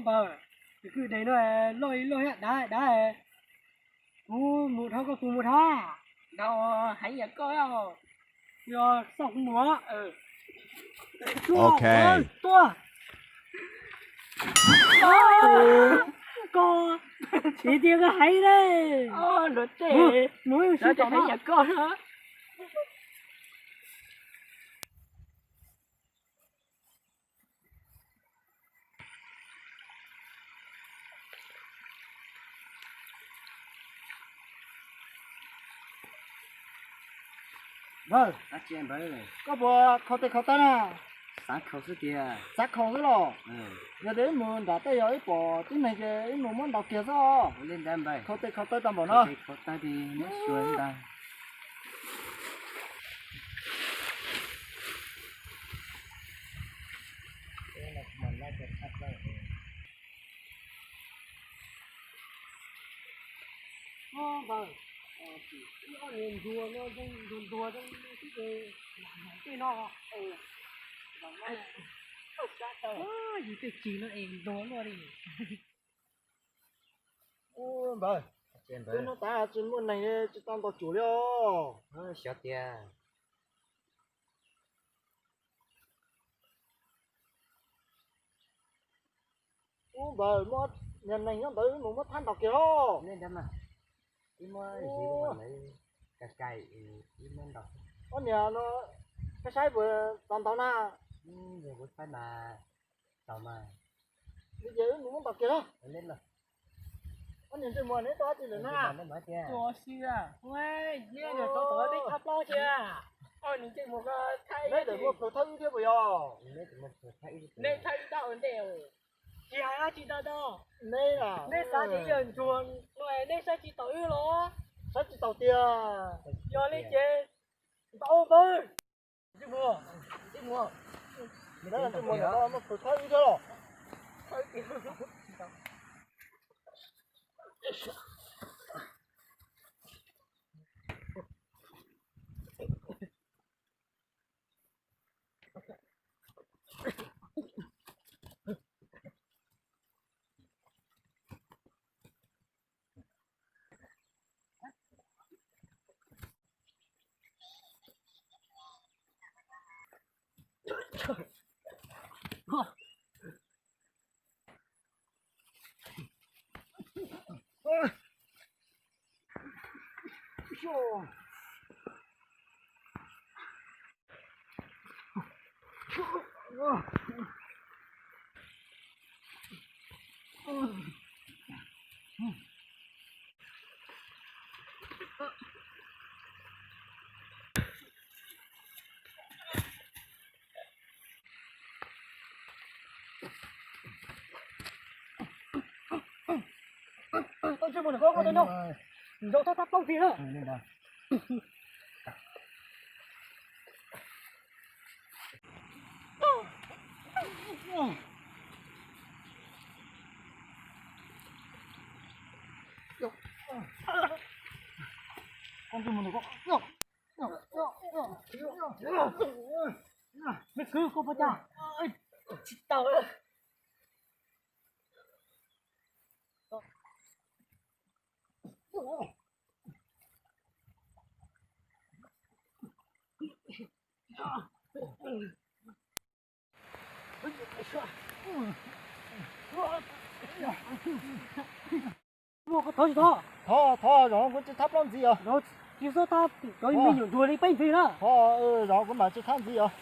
Pawg, tus kwj deg no loj ib loj thiab dav dav. Kuv mus dhau koj puas mus dhau? Dhau heev yam koj. Yog xauj kuv mus. Ok. Tuaj. Koj, tsis tias koj heev ne. Luag tej, luag tej heev yam koj. Npawg, koj puas khaus tes khaus taw na? Xav khaus xwb tiag. Xav khaus xwb los? Yog tias wb mus nram tej yog wb pom tib neeg ces wb mus muab ntaus kiag xwb. Khaus tes khaus taw tau npaum no. Npawg, ib ob niag ntsuag no zoo ntuag ntuag zoo xwb ces lam hais tej no. Yus tej tsis no es ntuag luaj li. Npawg, twb hnub tas tsis muaj neeg tsis tau ntaus tsum li os. Xyov tiag. Ub npawg, muaj niag neeg nyob ntawd wb mus muab thab ntaus kiag os. Ib muab, ib muab ntaus. Ob niag no, saib saib puas tau ntaus na. Kuv saib mas tau mas. Li ces wb mus muab ntaus kiag os. Ob niag ntsej muag neb tau dab tsi lawm na? Ua si, neb niag tau tau neb thab plaub cia. Ob niag ntsej muag ko, neb tseem muaj plhus thawb wb thiab puas yog? Neb thawb ib tag ua ntej. Tsis hais dab tsi tau tau. Neb, neb xav tias yog ntsuag no neb saib tsis taus wb los? Saib tsis taus tiag. Yog li ces ntaus npawg. Ntsej muag, ntsej muag. Neb ntsej muag no muaj plhus thawb wb thiab los? Ntsej muag nws koj koj tej no, nrau thab thab plaub kiag na. Me kwv, koj puas tau? Tsis tau. Thov tsis thov? Thov, thov, zaum no kuv tsis thab plaub ntxiv os. Tsis txhob thab, cov me nyuam ntsuag li peb ntxiv na. Thov, zaum no kuv mam tsis thab ntxiv os.